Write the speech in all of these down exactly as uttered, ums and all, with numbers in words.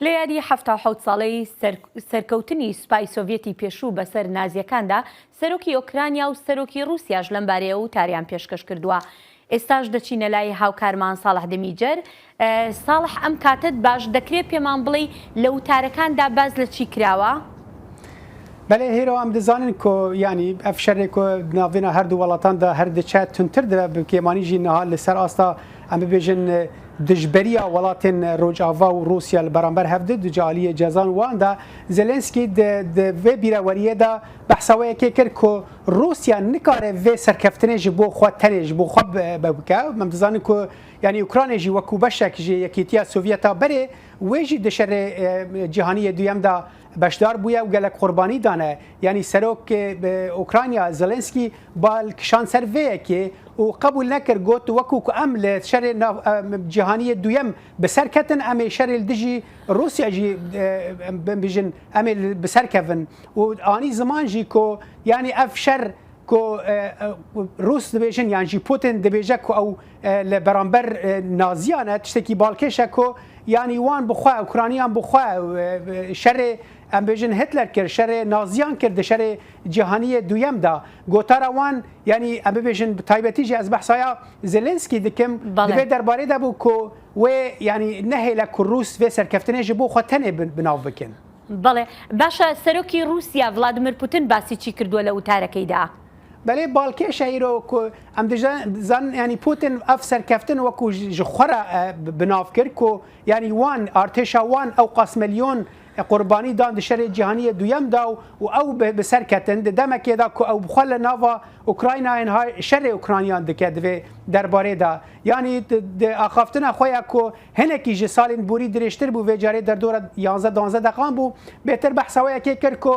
لە یادی حەفتا و حەوت ساڵەی سەر-، سەرکەوتنی سوپای سۆڤیەتی پێشوو بەسەر نازیەکاندا، سەرۆکی ئۆکرانیا و سەرۆکی رووسیاش لەم بارەیە وتاریان پێشکەش کردووە. ئێستاش دەچینە لای هاوکارمان ساڵح دەمیجەر. ئە، ساڵح، ئەم کاتت باش دەکرێت پێمان بڵێی لە وتارەکاندا باز لە چی کراوە؟ بەڵێ، هێرۆ، ئەم دەزانن کو، یعنی، ئەف شەرێ کو ناوێنا هەردوو وڵاتاندا هەر دەچێت تونتر دەبێت، بە پێمانی ژی نەها لەسەر ئاستا، ئەم ببێژن، دژبەریە وڵاتێن ڕۆژاڤا و رووسیا لە بەرامبەر هەفدە دوجالیە جەزان واندا. زێلێنسکی دە، دە وێ بیرەوەریەدا بەحسەوەیەکێ کرد کو رووسیا نکارێ وێ سەرکەفتنێ ژی بۆ خۆ تەنێ ژی بۆ خۆ بە، بە بکە. ئەم دەزانن کو، یعنی، ئوکرانێ ژی وەکو بەشێک ژی یەکێتیە سۆڤیەتا بەرێ، وێ ژی دە شەرێ، ئە، جیهانیە دوویەمدا بەشدار بووە و گەلک قوربانی دانە. یعنی، سەرۆک، ئە، ئوکرانیا زێلێنسکی بال کشان سەر وێ یەکێ و قبول نەکرد، گوت، وەکو کو ئەم لە شەرێ ناو-، ئە، جیهانیە دوویەم بەسەر کەتن، ئەمێ شەرێ لە دژی رووسیا ژی، ئە، ببیژن، ئەمێ بەسەر کەڤن. و ئانی زمان ژی کو، یعنی، ئەف شەر کو، ئە، ئە، رووس دەبێژن، یان ژی پوتین دەبێژە کو ئەو، ئە، لە بەرامبەر، ئە، نازیانە تشتێکی بالکێشە کو، یعنی، وان بخوا، ئوکرانیان بخوا، ئە، ئە، شەرێ، ئەم بێژن، هیتلەر کرد، شەرێ نازیان کرد، شەرێ جیهانیە دوویەمدا. گوتارە وان، یعنی، ئەم ببێژن، بە تایبەتی ژی ئەز بەحسایا زێلێنسکی دکم، بەڵێ. دەبێ دەربارەیدا بوو کو وێ، یعنی، نەهێلە کو رووس وێ سەرکەفتنێ ژی بۆ خۆ تەنێ بن-، بناو بکەن. بەڵێ. باشە، سەرۆکی رووسیا ڤلادیمیر پوتین باسی چی کردووە لە وتارەکەیدا؟ بەڵێ، باڵکێشە ئیرۆ کو ئەم دژە-، زان، یعنی، پوتین ئەف سەرکەفتن وەکو ژ-، ژ خۆرە، ئە، ب-، بناو کرد کو، یعنی، وان، ئارتێشا وان ئەو قاس ملیۆن قوربانی دان دە شەرێ جیهانیە دوویەمدا و، و ئەو بە-، بەسەر کەتن دە دەمەکێدا کو ئەو بخوا لە ناوا ئوکراینایان های شەرێ ئوکرانیان دکە دەبێ دەربارەیدا. یعنی، د-، دە ئاخافتنە خۆیە کو هەنێکی ژی ساڵین بووری درێژتر بوو، وێ جارێ دەردۆرە یانزە دوانزە دەقان بوو. بێتر بەحسەوەیەکێ کرد کو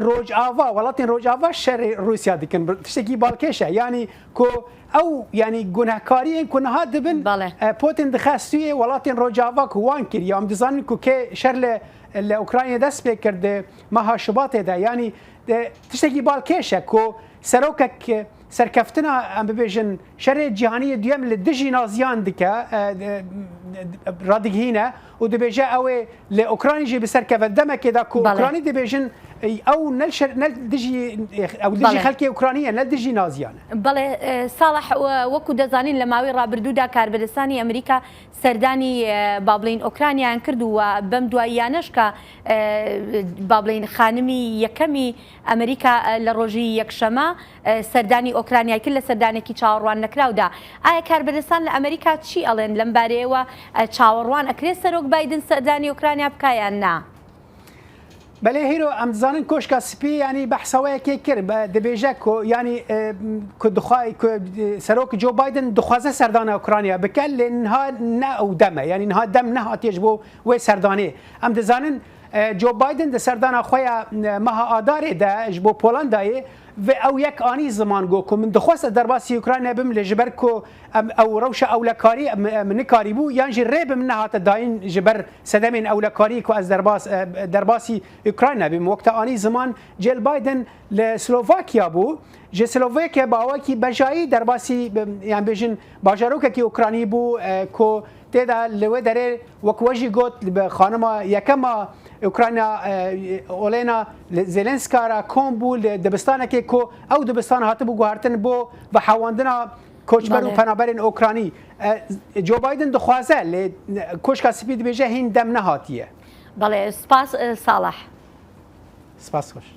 ڕۆژاڤا، وڵاتین ڕۆژاڤا شەرێ رووسیا دکن. بر-، تشتێکی باڵکێشە. یعنی، کو ئەو، یعنی، گوناهکاریین کو نها دبن، بەڵێ. ئە، پوتین دخواستویە وڵاتین ڕۆژاڤا کو وان کرد. یا ئەم دەزانن کو کێ شەر لە، لە ئوکرانیا دەست پێ کرد، مەها شوباتێدا. یعنی، دە، تشتێکی باڵکێشە کو سەرۆکەک سەرکەفتنە، ئەم ببێژن، شەرێ جیهانیە دوویەم لە دژی نازیان دکە، ئە، دە، ڕادگهینە و دەبێژە ئەوێ لە ئوکرانی ژی بەسەر کەڤە دەمەکێدا کو بەڵێ. ئوکرانی دەبێژن، ئەو نەل شەر-، نەل دژی، ئەو دژی بەڵێ. خەلکی ئوکرانیە، نەل دژی نازیانە. بەڵێ، ئە، ساڵح، وە-، وەکو دەزانین لە ماوەی ڕابردوودا کاربەدەستانی ئەمریکا سەردانی، ئە، بابلین ئۆکرانیایان کرد و بەم دواییانەش کە، ئە، بابلین خانمی یەکەمی ئەمریکا، ئە، لە ڕۆژی یەکشەمە، ئە، سەردانی ئۆکرانیای کرد لە سەردانێکی چاوەڕوان نەکراودا. ئایا کاربەدەستان لە ئەمریکا چی ئەڵێن لەم بارەیەوە؟ ئە، چاوەڕوان ئەکرێت سەرۆک بایدن سەردانی ئۆکرانیا بکایان نا؟ بەڵێ، هیرۆ، ئەم دەزانن کۆشکا سپی، یعنی، بەحسەوەیەکێ کرد، بە-، دەبێژە کو، یعنی، ئە، کو دخوا-، کو، ئە، سەرۆک جۆ بایدن دخوازە سەردانە ئوکرانیا بکە، لێ نها نە ئەو دەمە، یعنی، نها دەم نەهاتیە ژ بۆ وێ سەردانێ. ئەم دەزانن، ئە، جۆ بایدن دە سەردانە خۆیە، ئە، مەها ئادارێ دە ژ بۆ پۆڵەندایێ، وێ ئەو یەک ئانی زمان گۆ کو من دخواست دەرباسی ئوکرانیا بم، لێ ژبەر کو ئەم، ئەو ڕەوشە ئەولەکاری، ئەم، ئەم، نکاری بوو، یان ژی ڕێ بم نەهاتە داین ژبەر سەدەمێن ئەولەکاری کو ئەز دەرباس-، ئە، دەرباسی ئوکرانیا بیم. وەکتە ئانی زمان جێل بایدن لە سلۆڤاکیا بوو، ژێ سلۆڤاکیا باوەکی بەژایی دەرباسی، یان بێژن باژارۆکێکی ئوکرانی بوو، ئە، کو تێدا لەوێ دەرێ وەک وەژی گوت بە خانما یەکەما ئوکرانیا، ئە، ئۆلێنا زێلێنسکارا کۆم بوو لە دەبستانێکی کو ئەو دەبستان هاتبوو گوهارتن بۆ بە حەواندنا کۆچبەر و بەڵێ. پەنابەرێن ئۆکرانی. ئە، جۆ بایدن دخوازە، لێ کۆشکا سپی دبێژە هین دەم نەهاتیە. بەڵێ، سپاس، ئە، ساڵح. سپاس خۆش.